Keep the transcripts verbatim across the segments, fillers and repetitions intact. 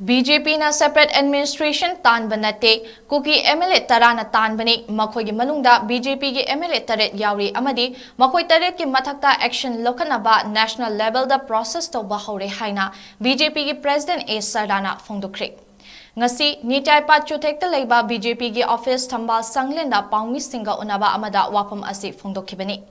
B J ꯄꯤꯅ separate administration ꯇꯥꯟꯕ ꯅꯠꯇꯦ, ꯀꯨꯀꯤ ꯑꯦꯝ ꯑꯦꯜ ꯑꯦ ꯇꯔꯥꯅ ꯇꯥꯟꯕꯅꯤ꯫ ꯃꯈꯣꯏꯒꯤ ꯃꯅꯨꯡꯗ ꯕꯤ ꯖꯦ ꯄꯤꯒꯤ ꯑꯦꯝ ꯑꯦꯜ ꯑꯦ ꯇꯔꯦꯠ ꯌꯥꯎꯔꯤ ꯑꯃꯗꯤ ꯃꯈꯣꯏ ꯇꯔꯦꯠꯀꯤ ꯃꯊꯛꯇ action ꯂꯧꯈꯠꯅꯕ national level ꯗ process ꯇꯧꯕ ꯍꯧꯔꯦ ꯍꯥꯏꯅ ꯕꯤ ꯖꯦ ꯄꯤꯒꯤ president ꯑꯦ ꯁꯔꯗꯥꯅ ꯐꯣꯡꯗꯣꯛꯈ꯭ꯔꯦ꯫ ꯉꯁꯤ ꯅꯤꯇꯥꯏ ꯄꯥꯠ ꯆꯨꯊꯦꯛꯇ ꯂꯩꯕ ꯕꯤ ꯖꯦ ꯄꯤꯒꯤ office ꯊꯝꯕꯥꯜ ꯁꯪꯂꯦꯟꯗ ꯄꯥꯎꯃꯤꯁꯤꯡꯒ ꯎꯅꯕ ꯑꯃꯗ ꯋꯥꯐꯝ ꯑꯁꯤ ꯐꯣꯡꯗꯣꯛꯈꯤꯕꯅꯤ꯫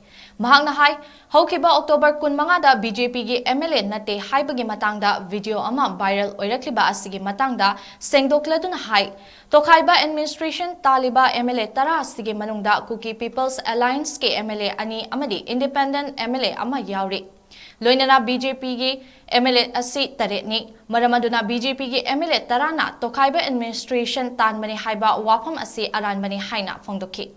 ꯃꯍꯥꯛꯅ ꯍꯥꯏ, ꯍꯧꯈꯤꯕ October ꯀꯨꯟꯃꯉꯥꯗ ꯕꯤ ꯖꯦ ꯄꯤꯒꯤ ꯑꯦꯝ ꯑꯦꯜ ꯑꯦ ꯅꯠꯇꯦ ꯍꯥꯏꯕꯒꯤ ꯃꯇꯥꯡꯗ video ꯑꯃ viral ꯑꯣꯏꯔꯛꯂꯤꯕ ꯑꯁꯤꯒꯤ ꯃꯇꯥꯡꯗ ꯁꯦꯡꯗꯣꯛꯂꯗꯨꯅ ꯍꯥꯏ, ꯇꯣꯈꯥꯏꯕ administration ꯇꯥꯜꯂꯤꯕ ꯑꯦꯝ ꯑꯦꯜ ꯑꯦ ꯇꯔꯥ ꯑꯁꯤꯒꯤ ꯃꯅꯨꯡꯗ Kuki People's Alliance ꯀꯤ ꯑꯦꯝ ꯑꯦꯜ ꯑꯦ ꯑꯅꯤ ꯑꯃꯗꯤ independent ꯑꯦꯝ ꯑꯦꯜ ꯑꯦ ꯑꯃ ꯌꯥꯎꯔꯤ꯫ ꯂꯣꯏꯅꯅ ꯕꯤ ꯖꯦ ꯄꯤꯒꯤ ꯑꯦꯝ ꯑꯦꯜ ꯑꯦ ꯑꯁꯤ ꯇꯔꯦꯠꯅꯤ꯫ ꯃꯔꯝ ꯑꯗꯨꯅ ꯕꯤ ꯖꯦ ꯄꯤꯒꯤ ꯑꯦꯝ ꯑꯦꯜ ꯑꯦ ꯇꯔꯥꯅ ꯇꯣꯈꯥꯏꯕ administration ꯇꯥꯟꯕꯅꯤ ꯍꯥꯏꯕ ꯋꯥꯐꯝ ꯑꯁꯤ ꯑꯔꯥꯟꯕꯅꯤ ꯍꯥꯏꯅ ꯐꯣꯡꯗꯣꯛꯈꯤ꯫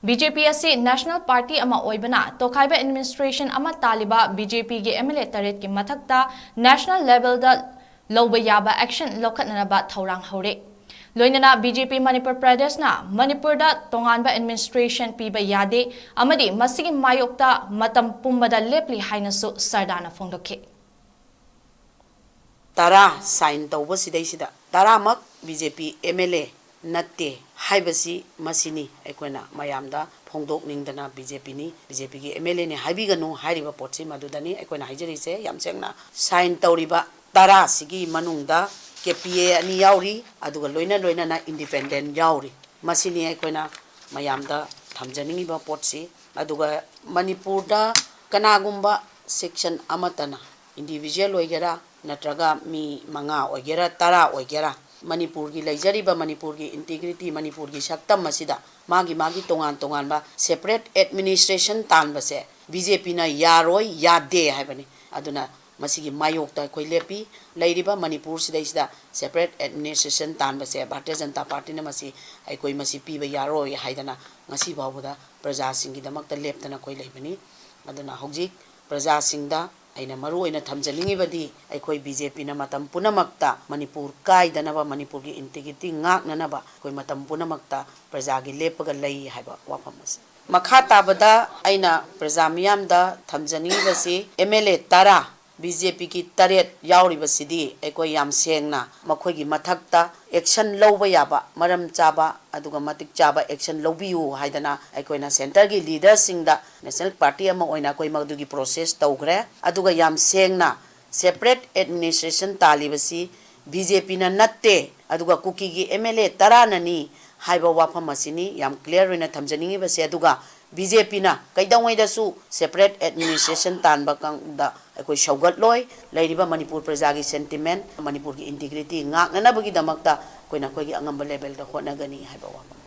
ꯕꯤ ꯖꯦ ꯄꯤ ꯑꯁꯤ national party ꯑꯃ ꯑꯣꯏꯕꯅ ꯇꯣꯈꯥꯏꯕ administration ꯑꯃ ꯇꯥꯜꯂꯤꯕ ꯕꯤ ꯖꯦ ꯄꯤꯒꯤ ꯑꯦꯝ ꯑꯦꯜ ꯑꯦ ꯇꯔꯦꯠꯀꯤ ꯃꯊꯛꯇ national level ꯗ ꯂꯧꯕ ꯌꯥꯕ action ꯂꯧꯈꯠꯅꯅꯕ ꯊꯧꯔꯥꯡ ꯍꯧꯔꯦ꯫ ꯂꯣꯏꯅꯅ ꯕꯤ ꯖꯦ ꯄꯤ ꯃꯅꯤꯄꯨꯔ ꯄ꯭ꯔꯗꯦꯁꯅ ꯃꯅꯤꯄꯨꯔꯗ ꯇꯣꯉꯥꯟꯕ administration ꯄꯤꯕ ꯌꯥꯗꯦ ꯑꯃꯗꯤ ꯃꯁꯤꯒꯤ ꯃꯥꯌꯣꯛꯇ ꯃꯇꯝ ꯄꯨꯝꯕꯗ ꯂꯦꯞꯂꯤ ꯍꯥꯏꯅꯁꯨ ꯁꯔꯗꯥꯅ ꯐꯣꯡꯗꯣꯛꯈꯤ꯫ ꯇꯔꯥ sign ꯇꯧꯕꯁꯤꯗꯩꯁꯤꯗ ꯇꯔꯥꯃꯛ B J P M L A ꯅꯠꯇꯦ ꯍꯥꯏꯕꯁꯤ ꯃꯁꯤꯅꯤ ꯑꯩꯈꯣꯏꯅ ꯃꯌꯥꯝꯗ ꯐꯣꯡꯗꯣꯛꯅꯤꯡꯗꯅ꯫ ꯕꯤ ꯖꯦ ꯄꯤꯅꯤ, ꯕꯤ ꯖꯦ ꯄꯤꯒꯤ ꯑꯦꯝ ꯑꯦꯜ ꯑꯦꯅꯤ ꯍꯥꯏꯕꯤꯒꯅꯨ ꯍꯥꯏꯔꯤꯕ ꯄꯣꯠꯁꯤ ꯃꯗꯨꯗꯅꯤ ꯑꯩꯈꯣꯏꯅ ꯍꯥꯏꯖꯔꯤꯁꯦ꯫ ꯌꯥꯝ ꯁꯦꯡꯅ, sign ꯇꯧꯔꯤꯕ ꯇꯔꯥꯁꯤꯒꯤ ꯃꯅꯨꯡꯗ ꯀꯦ ꯄꯤ ꯑꯦ ꯑꯅꯤ ꯌꯥꯎꯔꯤ, ꯑꯗꯨꯒ ꯂꯣꯏꯅ ꯂꯣꯏꯅꯅ independent ꯌꯥꯎꯔꯤ꯫ ꯃꯁꯤꯅꯤ ꯑꯩꯈꯣꯏꯅ ꯃꯌꯥꯝꯗ ꯊꯝꯖꯅꯤꯡꯉꯤꯕ ꯄꯣꯠꯁꯤ꯫ ꯑꯗꯨꯒ ꯃꯅꯤꯄꯨꯔꯗ ꯀꯅꯥꯒꯨꯝꯕ section ꯑꯃꯠꯇꯅ, individual ꯑꯣꯏꯒꯦꯔꯥ ꯅꯠꯇ꯭ꯔꯒ ꯃꯤ ꯃꯉꯥ ꯑꯣꯏꯒꯦꯔꯥ, ꯇꯔꯥ ꯑꯣꯏꯒꯦꯔꯥ, ꯃꯅꯤꯄꯨꯔꯒꯤ ꯂꯩꯖꯔꯤꯕ ꯃꯅꯤꯄꯨꯔꯒꯤ integrity, ꯃꯅꯤꯄꯨꯔꯒꯤ ꯁꯛꯇꯝ ꯑꯁꯤꯗ ꯃꯥꯒꯤ ꯃꯥꯒꯤ ꯇꯣꯉꯥꯟ ꯇꯣꯉꯥꯟꯕ separate administration ꯇꯥꯟꯕꯁꯦ ꯕꯤ ꯖꯦ ꯄꯤꯅ ꯌꯥꯔꯣꯏ, ꯌꯥꯗꯦ ꯍꯥꯏꯕꯅꯤ꯫ ꯑꯗꯨꯅ ꯃꯁꯤꯒꯤ ꯃꯥꯌꯣꯛꯇ ꯑꯩꯈꯣꯏ ꯂꯦꯞꯄꯤ꯫ ꯂꯩꯔꯤꯕ ꯃꯅꯤꯄꯨꯔꯁꯤꯗꯩꯁꯤꯗ separate administration ꯇꯥꯟꯕꯁꯦ ꯚꯥꯔꯇꯤꯌ ꯖꯅꯇꯥ ꯄꯥꯔꯇꯤꯅ ꯃꯁꯤ, ꯑꯩꯈꯣꯏ ꯃꯁꯤ ꯄꯤꯕ ꯌꯥꯔꯣꯏ ꯍꯥꯏꯗꯅ ꯉꯁꯤ ꯐꯥꯎꯕꯗ ꯄ꯭ꯔꯖꯥꯁꯤꯡꯒꯤꯗꯃꯛꯇ ꯂꯦꯞꯇꯅ ꯑꯩꯈꯣꯏ ꯂꯩꯕꯅꯤ꯫ ꯑꯗꯨꯅ ꯍꯧꯖꯤꯛ ꯄ꯭ꯔꯖꯥꯁꯤꯡꯗ ꯑꯩꯅ ꯃꯔꯨ ꯑꯣꯏꯅ ꯊꯝꯖꯅꯤꯡꯉꯤꯕꯗꯤ, ꯑꯩꯈꯣꯏ ꯕꯤ ꯖꯦ ꯄꯤꯅ ꯃꯇꯝ ꯄꯨꯝꯅꯃꯛꯇ ꯃꯅꯤꯄꯨꯔ ꯀꯥꯏꯗꯅꯕ, ꯃꯅꯤꯄꯨꯔꯒꯤ integrity ꯉꯥꯛꯅꯅꯕ ꯑꯩꯈꯣꯏ ꯃꯇꯝ ꯄꯨꯝꯅꯃꯛꯇ ꯄ꯭ꯔꯖꯥꯒꯤ ꯂꯦꯞꯄꯒ ꯂꯩ ꯍꯥꯏꯕ ꯋꯥꯐꯝ ꯑꯁꯤ꯫ ꯃꯈꯥ ꯇꯥꯕꯗ ꯑꯩꯅ ꯄ꯭ꯔꯖꯥ ꯃꯤꯌꯥꯝꯗ ꯊꯝꯖꯅꯤꯡꯉꯤꯕꯁꯤ, ꯑꯦꯝ ꯑꯦꯜ ꯑꯦ ꯇꯔꯥ ꯕꯤ ꯖꯦ ꯄꯤꯒꯤ ꯇꯔꯦꯠ ꯌꯥꯎꯔꯤꯕꯁꯤꯗꯤ ꯑꯩꯈꯣꯏ ꯌꯥꯝ ꯁꯦꯡꯅ ꯃꯈꯣꯏꯒꯤ ꯃꯊꯛꯇ action ꯂꯧꯕ ꯌꯥꯕ ꯃꯔꯝ ꯆꯥꯕ ꯑꯗꯨꯒ ꯃꯇꯤꯛ ꯆꯥꯕ action ꯂꯧꯕꯤꯌꯨ ꯍꯥꯏꯗꯅ ꯑꯩꯈꯣꯏꯅ centreꯒꯤ leaderꯁꯤꯡꯗ national party ꯑꯃ ꯑꯣꯏꯅ ꯑꯩꯈꯣꯏ ꯃꯗꯨꯒꯤ process ꯇꯧꯈ꯭ꯔꯦ꯫ ꯑꯗꯨꯒ ꯌꯥꯝ ꯁꯦꯡꯅ separate administration ꯇꯥꯜꯂꯤꯕꯁꯤ ꯕꯤ ꯖꯦ ꯄꯤꯅ ꯅꯠꯇꯦ꯫ ꯑꯗꯨꯒ ꯀꯨꯀꯤꯒꯤ M L A ꯇꯔꯥꯅꯅꯤ ꯍꯥꯏꯕ ꯋꯥꯐꯝ ꯑꯁꯤꯅꯤ ꯌꯥꯝ clear ꯑꯣꯏꯅ ꯊꯝꯖꯅꯤꯡꯉꯤꯕꯁꯦ꯫ ꯑꯗꯨꯒ ꯕꯤ ꯖꯦ ꯄꯤꯅ ꯀꯩꯗꯧꯉꯩꯗꯁꯨ separate administration ꯇꯥꯟꯕ ꯀꯥꯟꯗ ꯑꯩꯈꯣꯏ ꯁꯧꯒꯠꯂꯣꯏ꯫ ꯂꯩꯔꯤꯕ ꯃꯅꯤꯄꯨꯔ ꯄ꯭ꯔꯖꯥꯒꯤ sentiment, ꯃꯅꯤꯄꯨꯔꯒꯤ integrity ꯉꯥꯛꯅꯅꯕꯒꯤꯗꯃꯛꯇ ꯑꯩꯈꯣꯏꯅ ꯑꯩꯈꯣꯏꯒꯤ ꯑꯉꯝꯕ levelꯗ ꯍꯣꯠꯅꯒꯅꯤ ꯍꯥꯏꯕ ꯋꯥꯐꯝ꯫